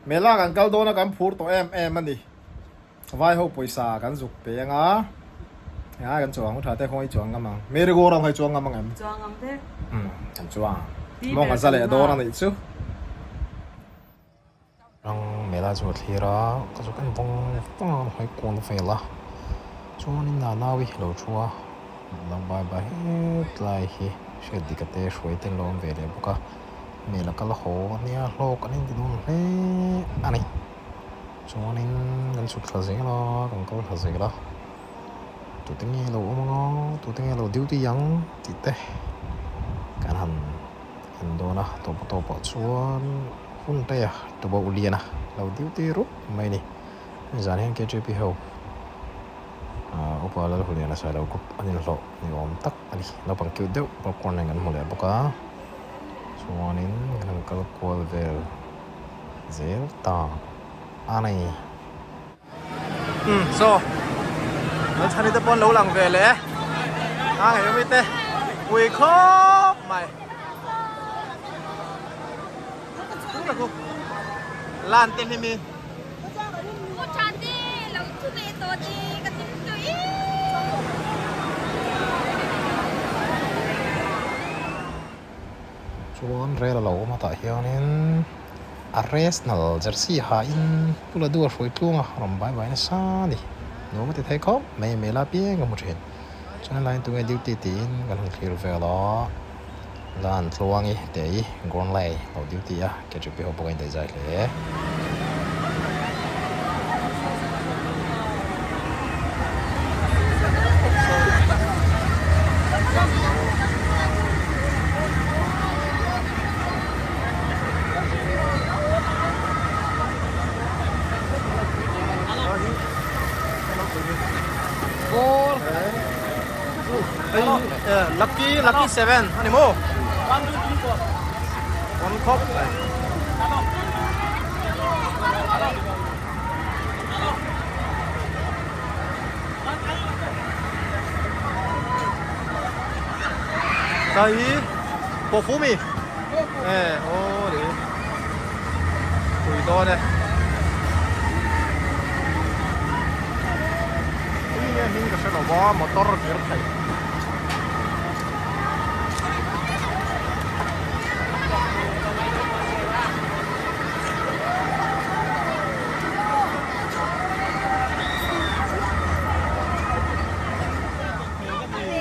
Mela kan kal dawn a kan phur tawh em em a ni. Vai ho pawisa kan zuk pe anga aa kan chuang tha te khawngaih chuang ngam ang. Merry go round kha i chuang ngam ang em? Chuang ngam vek. Umm kan chuang ang. Mawng a za leh dawn a nih chu. Rang mela chu a thlir a, ka chu kan vawng vawng a kan hawi kual vel a. Chuanin Nanaui lo thu a, lo bai bai hetlai hi hriat dik a te hruai te an lo awm ve leh bawk a. Mela kal haw ania hlawk an inti dun hle a ni. Chuanin kan chhuk thla zel a, kan kal thla zel a, tute nge lo awm anga, tute nge lo duty ang tih te kan han en dawn a, tawp tawpah chuan hun te a tubo lian a lo duty rup mai a ni. Hemi zan hian KJP ho upa Lalhuliana Sailo group an inhlawh ni awm tak a ni. Naupang cute deuh popcorn nen kan hmu leh bawk a, chuanin kan han kal kual vel. zel ta a ni. Umm saw Lalchhani te pawh an lo lang ve leh a hei awmi te pui khawp mai lan te hlim i. Chuan rel a lo awm a tah hianin Arsenal jersey hain Pu Ladu a hruai tlung a rawn bai bai nasa a ni. Nuam a ti thei khawp mai mela piang ka hmu thin. Chuan helaiin tunge duty tiin kan han thlir vel a, Lan Tluangi te i Gornley lo duty a, KGP ho bawk a indaihzai hle. Lucky lucky 7 ani maw one khawp Đây bộ phú mì Ê, ô để Tùy to đây Mình có sẽ nó motor kiểu thầy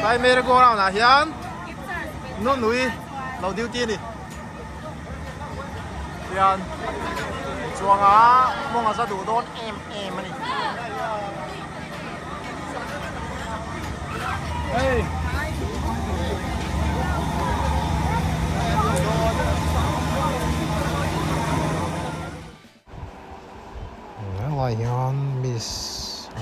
Lai merry go round ah hian nunui lo duty a ni hian chuang a mawng a za duh dawn em em a ni. Hey. Helai hian miss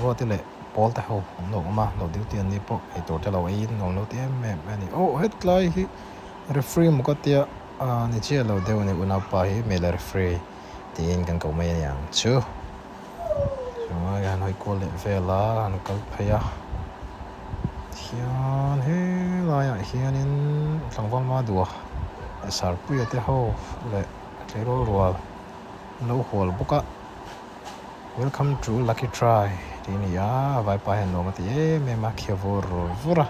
Ruati leh pawl te ho an lo awm a, lo duty an ni pawh eitur te lo eiin nuam lo ti em em a ni. Aw hetlai hi referee maw ka tia ah ni chiah lo deuh a ni unaupa hi hmel a referee tiin kan ko mai a niang chu. Chuan han hawi kual leh vel a, han kal phei a tihian helaiah hianin tlangval hma duh a sarpuia te ho leh tleirawl rual an lo hual bawk a welcome to lucky try tih a ni a vaipa hian nuam a ti em em a khia vur vur a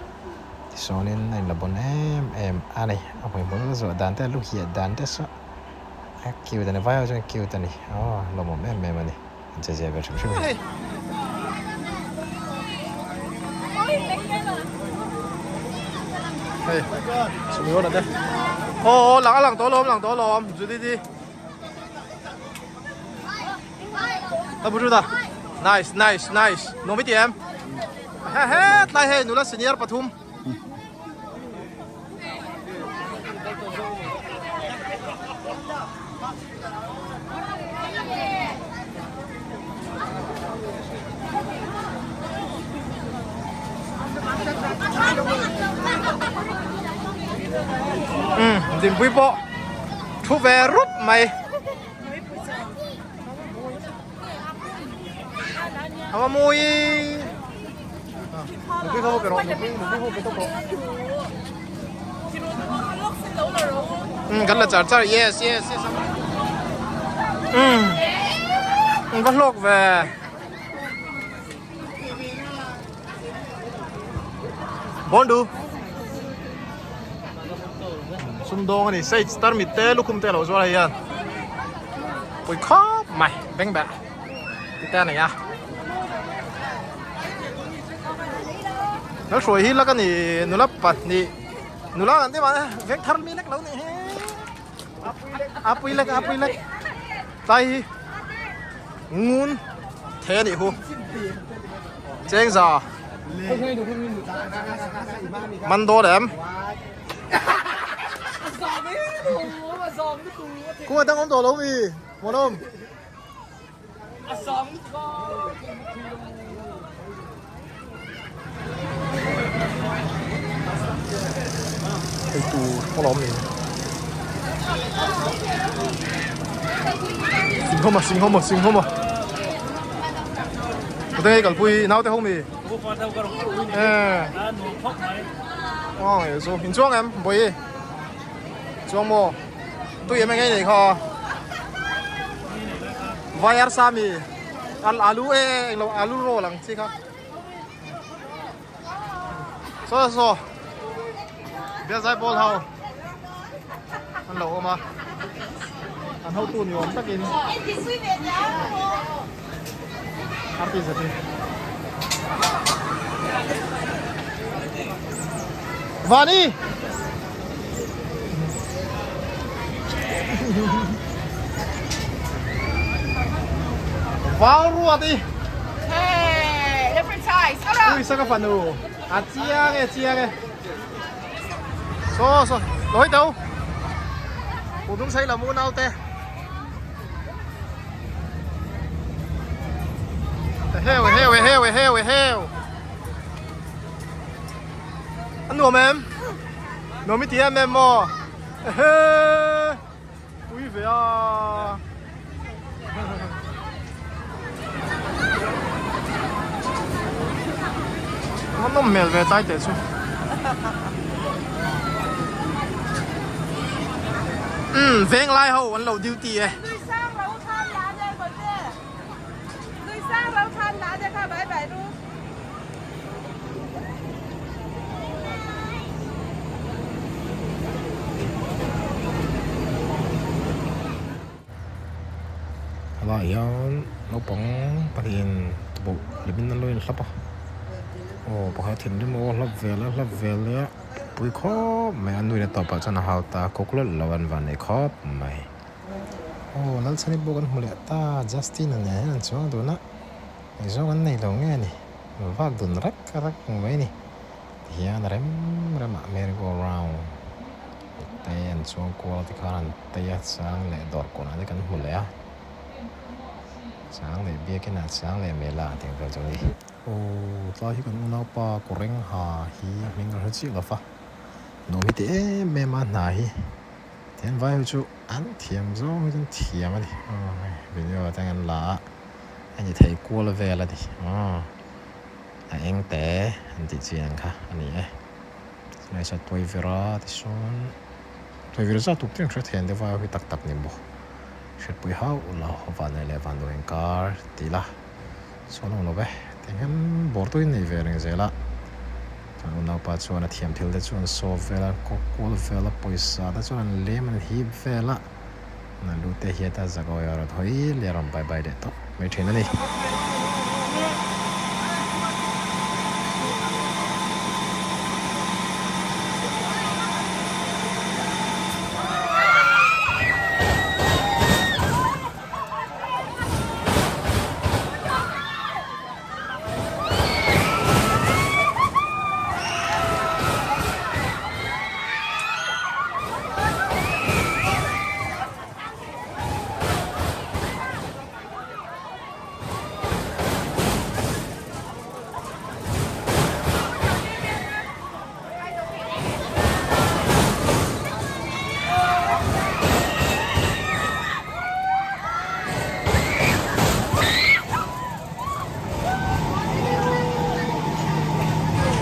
tichuanin a inla bawn em em a ni a hmuihmul zuah dan te a lu hiah dan te saw A cute a ni vai ho chuan cute a ni aw lawmawm em em a ni an che zia ve hrim hrim Hei sumi hona te aw aw lang a lang tawh lawm lang tawh lawm Judy di ta bu ta nice nice nice nuam i ti em he he tlai hei nula senior pathum Dinpui pawh thu ve rup mai. A mawi. Kan la char char yes yes yes. An va hlawk ve. Bondu. Sumdawng a ni. Sage tarmit te lukhum te a lo zuar hei hian. Pui khawp mai beng beh tite a nei a. Lalhruai hi lak a ni nula pahnih nula kan ti mahni veng thar mi lek lo nih hi a pui lek a pui lek tlai hi ngun the a nih hu chengza man dawn em kawng dang awm tawh lo mi muanawm. Ei tur pawh la awm niin Singhawma Singhawma Singhawma Tute hei kalpui naute ho mi Aw ngei chu in chuang em bawihi chuang maw tui em engei nei kha Vai arsa mi al alu e englo alu roll ang chi kha Saw saw Biazai ball ho an lo awm a an hotu ni awm takin arti zet hi Vani Vau ruat i. Hey, different size. Ui sa ka fanu. A chiang e chiang e. So so, loi tau. Pu dung sai lam unau te. Heo heo heo heo heo. A nuam em? Nuam i ti em em maw? Ehe! Tui ve a! A nawm hmel ve tlai teh chu. Umm venglai ho an lo duty e. Helai hian naupang pahnihin tuboh hlimin an lo inhlap a aw pakhat thinrim aw hlap vel a hlap vel leh a pui khawp mai a nuin a tawpah chuan a hau ta kawk lawlh lo a an van nei khawp mai. Aw Lalchhani pawh kan hmu leh ta Justin-a nen hian an chuang dun a engzawng an nei lo nge ni vak dun rek rek mai ni tihian a rem remah merry go round te an chuang kual tikhan an tei a chang leh dawr kawnah te kan hmu leh a chang leh biakinah chang leh mela tih ang vel chu a ni. Aw tlai hi kan unaupa kawreng ha hi hming a hre chiah lo va nuam hi ti em em a hna hi. Tihian vai ho chu an thiam zawng hi chuan thiam a ni aw hei video atang an la a a ni thei kual vel a ni aw a eng te an tih chi ang kha a ni e chulai saw tuai vir a tichuan tuai vir zat tuk teng hre thei an te vai ho hi tak tak ni maw hriatpui hauh lo vanneih leh vanduai inkar tih la. Chuan awm lo ve, tiang hian bawr tuin nei ve reng zel a, chuan unaupa chuan a thiam thil te chu an sawp vel a, kawk kual vel a, pawisa te chuan an lem an hip vel a, an lu te hiat a zakawi a rawn hawi leh a rawn bye bye leh tawp mai thin a ni.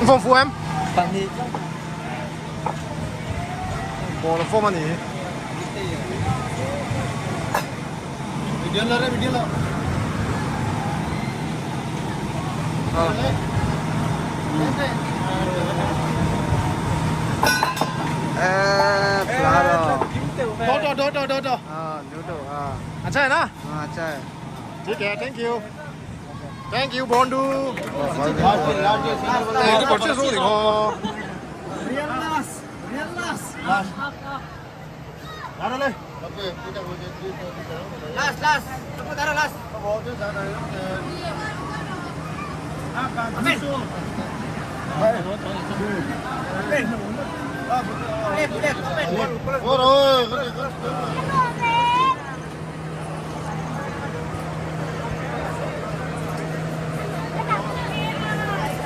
Vawm fu em? Pahnih. Ball a vawm a ni. Video la re video la. दो दो दो दो दो अच्छा है ना अच्छा है ठीक है thank you thank you Bondu Last, last. Tara, last.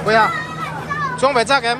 Puia, chuang ve chak em?